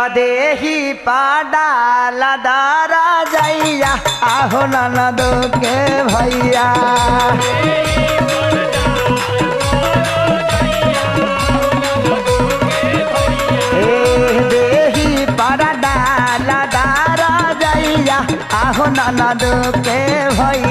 त देही पाडाला दारा जैया आहो ननद के भैया। ए देही पाडाला दारा जैया आहो ननद के भैया।